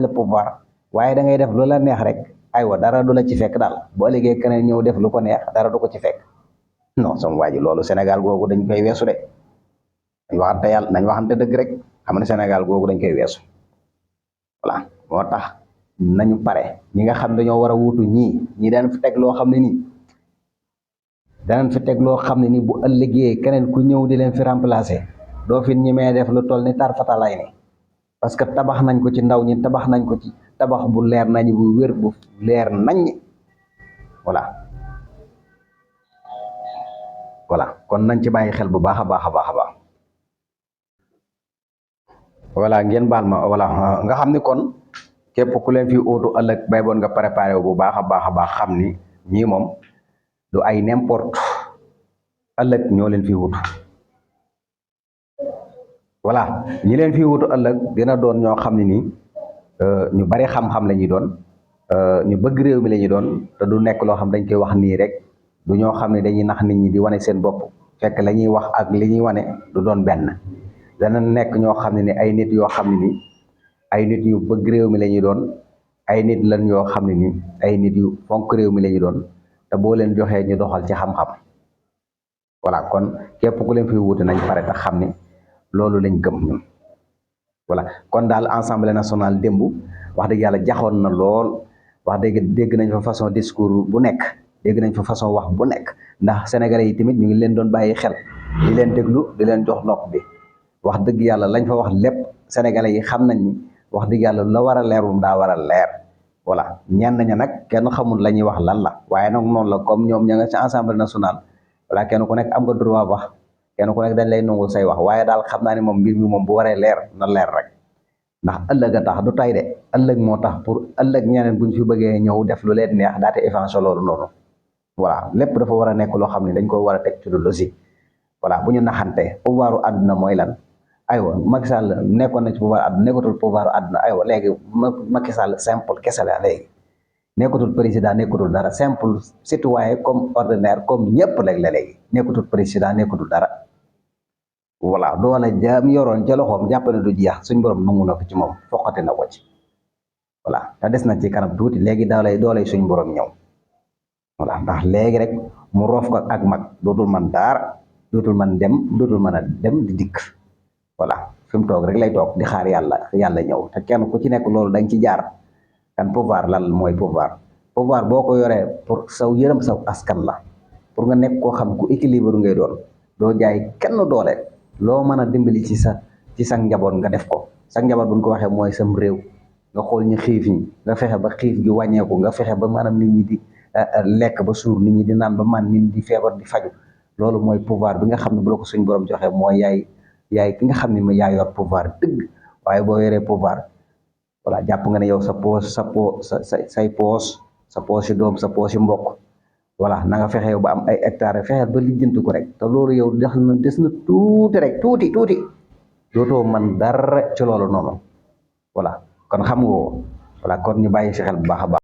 le pouvoir waaye da ngay def lu la neex rek aywa dara du la ci fekk daal boo liggéey keneen ñëw def lu ko neex dara du ko ci fekk non sama waa ji loolu Sénégal googu dañ koy weesu de nañ waxante dëgg rek xam ne Sénégal googu dañ koy weesu voilà moo tax nañu pare ñi nga xam dañoo war a wuutu ñii daan fi teg loo xam ne nii danañ fi teg loo xam ne nii bu ëllëgee keneen ku ñëw di leen fi remplacer doo fi ñi mee def lu toll ni tar fatalay ne parce que tabax nañ ko ci ndaw ñi tabax nañ ko ci tabax bu leer nañ bu wér bu leer nañ voilà kon nañ ci bàyyi xel bu baax a baax a baax a baax voilà ngeen baal ma voilà nga xam ni kon képp ku leen fi uutu ëllëg bay boon nga préparé wu bu baax a baax a baax xam ni ñii moom du ay n'importe ëllëg ñoo leen fi wutu voilà ñi leen fi wutu ëllëg dina doon ñoo xam ne nii ñu bari xam-xam la ñuy doon ñu bëgg réew mi la ñuy doon te du nekk loo xam dañ koy wax nii rek du ñoo xam ne dañuy nax nit ñi di wane seen bopp fekk la ñuy wax ak li ñuy wane du doon benn dana nekk ñoo xam ne ni ay nit yoo xam ne ni ay nit yu bëgg réew mi la ñuy doon ay nit lan yoo xam ne ni ay nit yu fonk réew mi la ñuy doon te boo leen joxee ñu doxal ci xam-xam voilà kon képp ku leen fi wuute nañ pare te xam ni loolu lañ gëm ñun voilà kon daal Assemblée nationale démb wax dëgg yàlla jaxoon na lool wax dégg nañ fa façon discours bu nekk dégg nañ fa façon wax bu nekk ndax sénégalais yi tamit ñu ngi leen doon bàyyi xel di leen déglu di leen jox nopp bi wax dëgg yàlla lañ fa wax lépp sénégalais yi xam nañ ni wax dëgg yàlla la war a leer moom daa war a leer voilà ñenn ña nag kenn xamul la ñuy wax lan la waaye nag noonu la comme ñoom ña nga ci Assemblée nationale voilà kenn ku nekk am nga droit wax kenn ku nekk dañ lay nungul say wax waaye daal xam naa ne moom mbir mi moom bu waree leer na leer rek ndax ëllëg a tax du tay de ëllëg moo tax pour ëllëg ñeneen buñ fi bëggee ñëw def lu leen neex daate évancé loolu noonu voilà lépp dafa war a nekk loo xam ne dañ ko war a teg ci lu logique voilà bu ñu naxante pouvoiru àdduna mooy lan aywa Macky Sall nekkoon na ci pouvoir àdduna nekkatul pouvoiru àdduna aywa léegi Macky Sall simple kese la léegi nekkatul président nekkatul dara simple citoyen comme ordinaire comme ñëpp léegi la léegi nekkatul président nekkatul dara voilà doole jaam yoroon ca loxoom jàpp ne du jeex suñ borom nangu na ko ci moom foqati na ko ci voilà te des na ci kanam tuuti léegi doolay suñ borom ñëw voilà ndax léegi rek mu roof ko ak mag dootul man dara dootul man dem dootul mën a dem di dikk voilà fi mu toog rek lay toog di xaar yàlla ñëw te kenn ku ci nekk loolu dañ ci jaar kan pouvoir lan mooy pouvoir boo ko yoree pour saw yërëm saw askan la pour nga nekk koo xam ku équilibre ngay doon doo jaay kenn doole loo mën a dimbali ci sa njaboot nga def ko sa njaboot buñ ko waxee mooy sam réew nga xool ñu xiif ñi nga fexe ba xiif gi wàññeeku nga fexe ba maanaam nit ñi di lekk ba suur nit ñi di naan ba man nit ñi di feebar di faju loolu mooy pouvoir bi nga xam ne bu la ko suñ borom joxee mooy yaay ki nga xam ne yaa yor pouvoir dëgg waaye boo yoree pouvoir voilà jàpp nga ne yow sa poos sa poos yi doom sa poos yi mbokk voilà na nga fexe yow ba am ay hectares fexe ba lijjanti ko rek te loolu yow des na tuuti rek tuuti dootoo man dara ci loolu noonu voilà kon xam nga voilà kon ñu bàyyi si xel bu baax a baax